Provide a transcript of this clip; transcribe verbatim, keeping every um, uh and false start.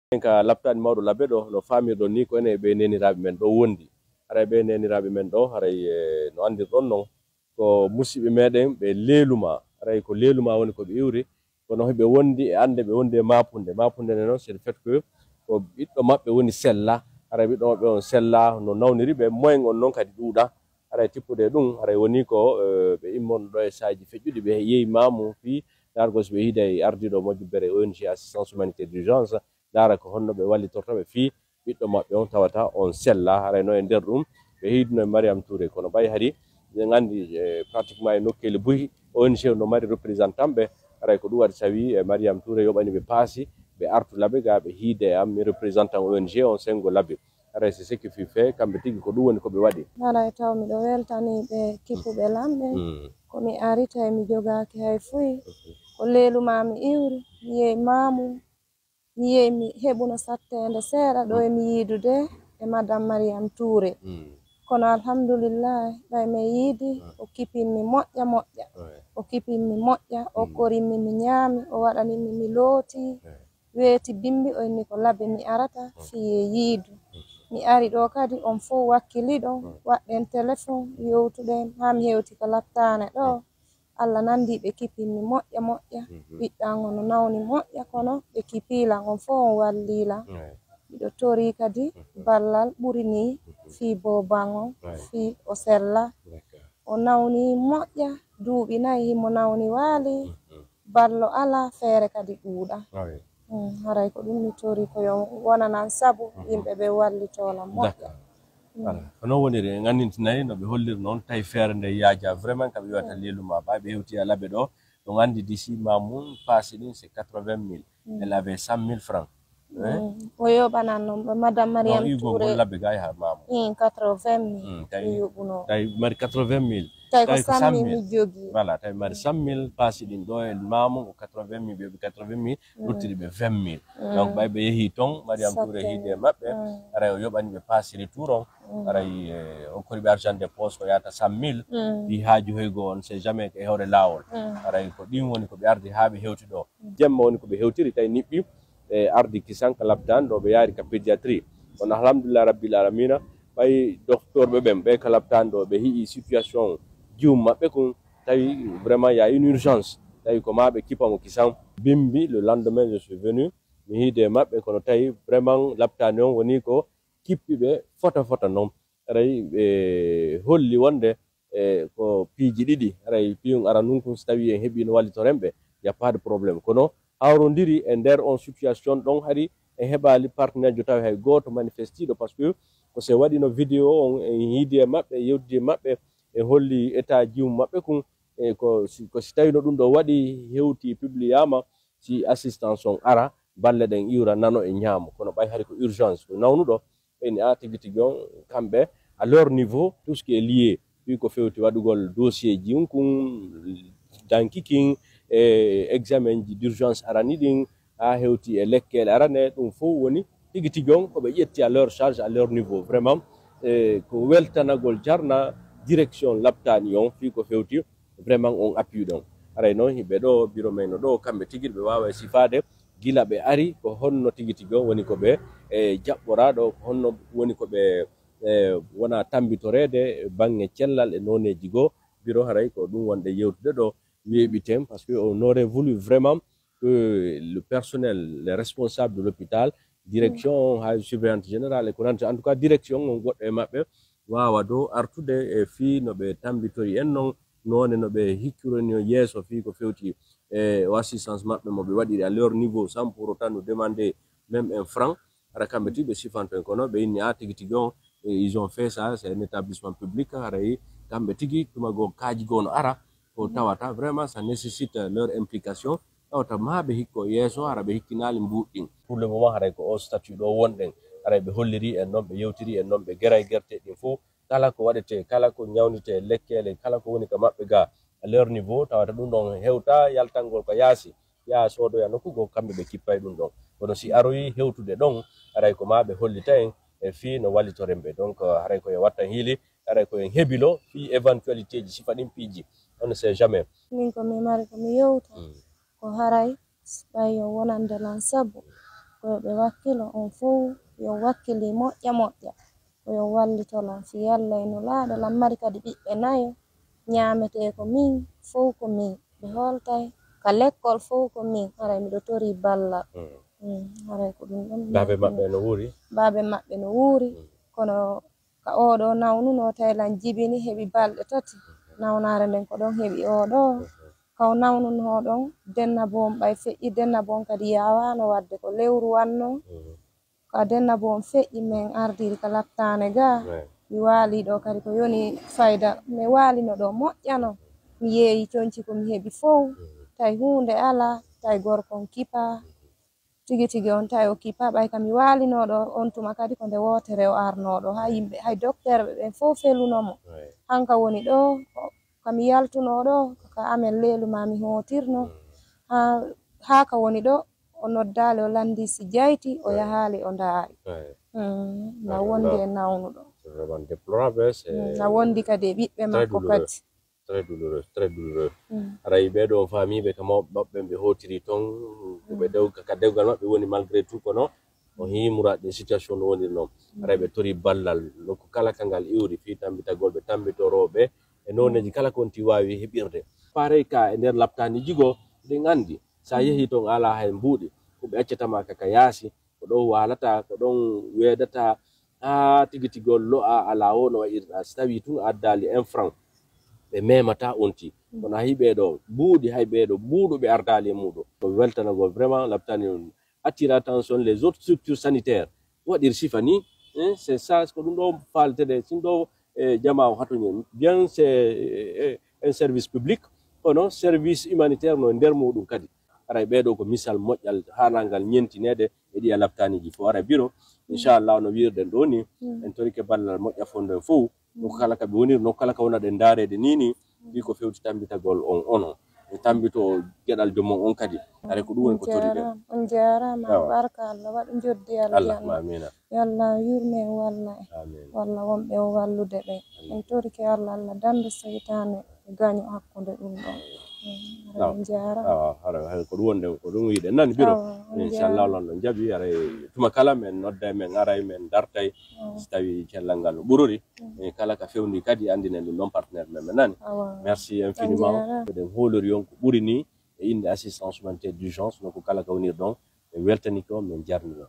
Ka laptaani mawɗo Labe ɗo, no faamirɗon ni, ko enen e ɓee neeniraaɓe men ɗo wondi. Haray ɓee neeniraaɓe men ɗo, haray, eh, no anndirɗon non, ko musiɓɓe meɗen ɓe leeluma. Haray ko leeluma woni ko ɓe iwri, kono hiɓe wondi e annde, ɓe wondi e maapunde. Maapunde nde non, c'est le fait que ko ɓiɗɗo maɓɓe woni Sella. Haray ɓiɗɗo maɓɓe on Sella no nawniri ɓe, moyen on non kadi ɗuuɗa. Haray tippude e ɗum, haray woni ko, eh, ɓe immorno ɗo e saaji feƴƴuɗi, ɓe yehi Maamu fii ndaargol si ɓe hiida e ardiiɗo moƴƴo bere O N G Assistance Humanitaire d'Urgence, ndaara ko honno ɓe wallitorta ɓe fii ɓiɗɗo maɓɓe on tawata on Sella. Haray no e nder ɗum, ɓe hiiduno e Mariam Touré, kono ɓay hari, eɗen anndi, eh, pratiquement e nokkeeli buy, O N G no mari représentant ɓe, haray ko ɗum waɗi tawi, eh, Mariam Touré yoɓani ɓe paasi, ɓe artu Labe ga, ɓe hiida e am, mi représentant O N G on Senngo Labe. Haray c'est ce qui fut fait, kamɓe tigi ko ɗum woni ko ɓe waɗi. Haray taw miɗo weltanii ɓe kippuɓe lan ɓen. Mm. Ko mi ari tawi mi jogaaki hay fuy. Mhm. Ko leeluma mi iwri, mi yehi Maamu, mi yehi mi heɓuno satteende seeɗa ɗo e mi yiidude e Madame Mariam Touré. Mm. Kono alhamdulillahi, ɓay mi yiidi, mm, o kipimmi moƴƴa moƴƴa. Ouais. O kipimmi moƴƴa, o, mm, korimmi mi ñaami, o waɗanimmi mi looti. Ouais. Weeti bimbi, o inni ko Labe mi arata, mm, fii e yiidu. Mm. Mi ari ɗo kadi, on fow wakkiliɗon, mm, waɗɗen telefon, yewtuɗen, haa mi hewti ka laptaane ɗo. Mm. Alla nandi ɓe kipimmi moƴƴa moƴƴa. Mhm. Ɓiɗɗo an on no nawni moƴƴa, kono ɓe kipii lan, on fow on wallii lan. Ouais. Miɗo torii kadi, mhm, ballal ɓuri nii, mhm, fii boobo an on, ouais, fii o sella. D'accord. O nawni moƴƴa, duuɓi nayi himo nawni waali. Mhm. Ballo alaa, feere kadi ɗuuɗa. Ah oui. Mm, haray ko ɗum mi tori ko yo wonanan sabu, mhm, yimɓe ɓe wallitoo lan moƴƴa. D'accord. Mm. Voilà. Ko non woniri, en anndintinay no ɓe holliri non, tawi feere nde yaaja vraiment ka ɓe wi'ata, mm, leelu ma. Ɓay ɓe hewti e Labe ɗo, ɗum anndi d'ici Maamu paasi ɗin, c'est quatre-vingt mille. Mm. Elle avait cent mille francs. Hein? Mm. O yoɓanan non ɓe Madame Mariam Touré. Non, Labe ga e Maamu. Mm, quatre-vingt mille. Mm, tawi, ɓe yoɓuno. Tawi mari quatre-vingt mille. Tawi ko tawi ko cent mille, cent mille mi jogii. Voilà, tawi mari, mm, cent mille paasi ɗin ɗo e Maamu ko quatre-vingt mille, ɓe yoɓi quatre-vingt mille, mm, luttiri ɓe vingt mille. Mm. Donc, ɓay ɓe yehi ton, Mariam Touré hiide e maɓɓe, mm, aray o yoɓani ɓe paasi retour on, mm, aray, eh, o kori ɓe argent de poche ko yaata cent mille, mm, ɗi haaju hoygo on, c'est jamais e hoore laawol. Mm. Aray ko ɗin woni ko ɓe ardi haa ɓe hewti ɗo. Mm. Jemma woni ko ɓe hewtiri, tawi niɓɓi, ɓe ardi kisan ka laptaan ɗo, ɓe yaari ka pédiatrie. Kono alhamdulillah rabbil alamina, ɓay doktorɓe ɓen, ɓe ka laptaan ɗo, ɓe hi'i situation jiwum maɓɓe kun, tawi vraiment y a une urgence, tawi ko maa ɓe kipa mo kisan. Bimbi, le lendemain, je suis venu, mi hiide e maɓɓe, kono tawi vraiment laptaani on woni ko kippi ɓe fota fota non. Aray, ɓe holli wonde, e, ko piiji ɗiɗi. Aray, piyun aranun kun, si tawi en heɓiino wallitoren ɓe, y a pas de problème. Kono hawrondiri e nder on situation ɗon, hari en heɓaali partenaire jo tawi hay gooto manifestiiɗo, parce que ko se waɗino vidéo on, en hiidi e maɓɓe, yewtidi e maɓɓe, en holli état jiwum maɓɓe kun, e ko si, ko si tawino ɗum ɗo waɗi, hewti, publiyaama, si assistance on ara, balle ɗen iwra nano e ñaamo. Kono ɓay hari ko urgence, ko nawnuɗo, ɓe ni, a, tigi tigi on, kamɓe, à leur niveau, tout ce qui est lié, fii ko fewti waɗugol dossier ji on kun, danki kin, e examen ji d'urgence arani ɗin, haa hewti e lekkele arane, ɗum fow woni tigi tigi on ko ɓe ƴetti à leur charge, à leur niveau. Vraiment, e ko weltanagol jarna direction laptaani on fii ko fewti vraiment on appui ɗon. Haray non, hiɓe ɗo, biro men no ɗo, kamɓe tigi ɓe waawa e sifaade gila ɓe ari, ko honno tigi tigi on woni ko ɓe, e, jaɓɓoraa ɗo, ko honno woni ko ɓe, e, wona tambitoreede baŋŋe cellal e nooneeji goo. Biro haray ko ɗum wonɗen yewtude ɗo, weeɓiten, parce que on aurait voulu vraiment que le personnel, les responsables de l'hôpital, direction, mm, hay surveillante générale, e ko nanndi, en tout cas, direction on goɗɗo e maɓɓe waawa ɗo artude e fii no ɓe tambitori en non, noone no ɓe hikkironi yeeso fii ko fewti e o assistance maɓɓe mo ɓe waɗiri à leur niveau, sans pour autant nous demander même un franc. Hara kamɓe tigi ɓe sifanto en, kono ɓe inni, a, tigi tigi on, e, ils ont fait ça, c'est un établissement public, haray kamɓe tigi tuma goo kaaji goo no ara, ko tawata vraiment ça nécessite leur implication, tawata maa ɓe hikko yeeso, hara ɓe hikkinaali mbuuɗi ɗin. Pour le moment, haray ko o statut ɗo wonɗen, haray ɓe holliri en non, ɓe yewtiri en non, ɓe geray gerte ɗin fow, kala ko waɗetee, kala ko ñawnitee, lekkeele, kala ko woni ka maɓɓe ga, à leur niveau, tawata ɗum ɗon hewta yaltangol ka yaasi, yaa soodoya nokku goo, kamɓe ɓe kippay ɗum ɗon. Kono si aroyi hewtude ɗon, haray ko maa ɓe hollita en e fii no wallitoren ɓe. Donc, haray ko yo wattan hiili, haray ko en hebilo fii éventualité ji sifa ɗin piiji. On ne sait jamais. Min ko mi mari ko mi yewta. Mm. Ko haray, ɓay yo wonande lan sabu. Ko yo ɓe wakkilo, on fow yo wakkili moƴƴa moƴƴa. Ko yo wallito lan fii Alla e Nulaaɗo lan. Mari kadi ɓiɓɓe nayo, ñaametee ko min, fow ko min. Ɓe hooltay ka lekkol, fow ko min. Haray miɗo torii ballal. Mm. Mm, haray ko ɗum ɗon. Baabe maɓɓe no wuuri? Baabe maɓɓe no wuuri, mm, kono ka oo ɗoo nawnunoo, tawi lan jibini, heɓi balɗe tati. Nawnaare nden ko ɗon heɓi oo ɗoo. Ka o nawnunoo ɗon, dennabo on ɓay feƴƴi, dennabo on kadi yaawaano waɗde ko lewru wannoo. Ka dennabo on feƴƴi, men ardiri ka laptaane gaa. Ouais. Mi waali ɗoo kadi ko yoni fayda. Mi waalino ɗoo moƴƴano. Mi yeeyi conci ko mi heɓi fow. Tawi huunde alaa, tawi gorko on kipaa. Tigi tigi on tawi o kipaa, ɓay ka mi waalinoo ɗoo, on tuma kadi ko nde wootere o arnoo ɗoo. Hay yimɓe, hay dokteerɓe ɓen fow felunoo mo. Ouais. Hanka woni ɗoo, o, ka mi yaltunoo ɗoo, ka amen leelu maa mi hootirnoo. Mm. Haa, haa ka woni ɗoo, o noddaali, o lanndii si jayti, o, ouais, yahaali, o ndaari. Ouais. Mm, na, ouais, wondi e nawnuɗo. C'est vraiment déplorable, c'est, mm, na wondi kadi e ɓiɓɓe, très makko douloureux. Kadi. Très douloureux, très douloureux. Mm. Haray ɓee ɗoo faamiiɓe ka mawɓe maɓɓe ɓe hootiri ton, ko ɓe, mm, dew-, ka dewgal maɓɓe woni malgré tout, kono o hii muraad ɗin situation no woniri non. Mm. Haray ɓe tori ballal nokku kala ka ngal iwri fii tammbitagol ɓe, tammbitorooɓe e nooneeji, mm, kala ko on ti waawi heɓirde. Pareil ka e nder laptaaniji goo, ɗen anndi, sa, mm, yehi ton a alaa hay mbuuɗi, ko ɓe accata ma ka, ka yaasi, ko ɗon waalata, ko ɗon weedata, haa tigi tigi on lo'a alaa woo no waɗirɗa. Si tawii tun a addaali un franc, ɓe memataa on ti. Mm. Kono a hiɓee ɗoo mbuuɗi, hay ɓee ɗoo mbuuɗu ɓe ardaali e muuɗum. Ko weltanagol vraiment laptaani on. Attire attention les autres structures sanitaires. Waɗir sifa ni, hein, c'est ça, ko ɗum ɗoo faaltede, sin ɗoo, eh, jamaa o hatoñen. Bien, c'est, eh, un service public, kono service humanitaire no e nder muuɗum kadi. Haray ɓee ɗoo ko misal moƴƴal haanangal ñentineede e ɗiya laptaaniiji fow. Haray biro, mm, inchallah, no wi'irɗen ɗoo ni, mm, en torike ballal moƴƴa fondo en fow. Nokku kala ka ɓe woniri, nokku kala ka wona ɗen ndaareede nii nii, fii ko fewti tammbitagol on, onon. E tammbito geɗal joom on on kadi. Haray ko ɗum woni ko toriɗen. On jaaraama, on jaaraama. Awa. Barka Allah, waɗu njoddi aljanna. Allahumma amiina. Yo Allah yurme en, walla en. Amiin. Walla wonɓe o wallude ɓe. Amiin. En torike Allah, Allah dannda seytaane gaño hakkunde ɗum ɗon. Mm, awa. On jaaraama. Awa, haray, haray ko ɗum wonɗen, ko ɗum wi'uɗen nani biro. Awa, on jaaraama. Inchallah, Allah no jaɓi, haray tuma kala men nodday, men aray, men dartay. Awa. Si tawii cellal ngal no ɓurori. Mm. E kala ka fewndi kadi, anndinen ɗum ɗon partenaire men, men nani. Awa. Merci infiniment. On jaaraama. Eɗen hoolori on ko ɓuri nii e innde assistance humanitaire d'urgence, nokku kala ka wonirɗon. En weltanike on, men jarnii on.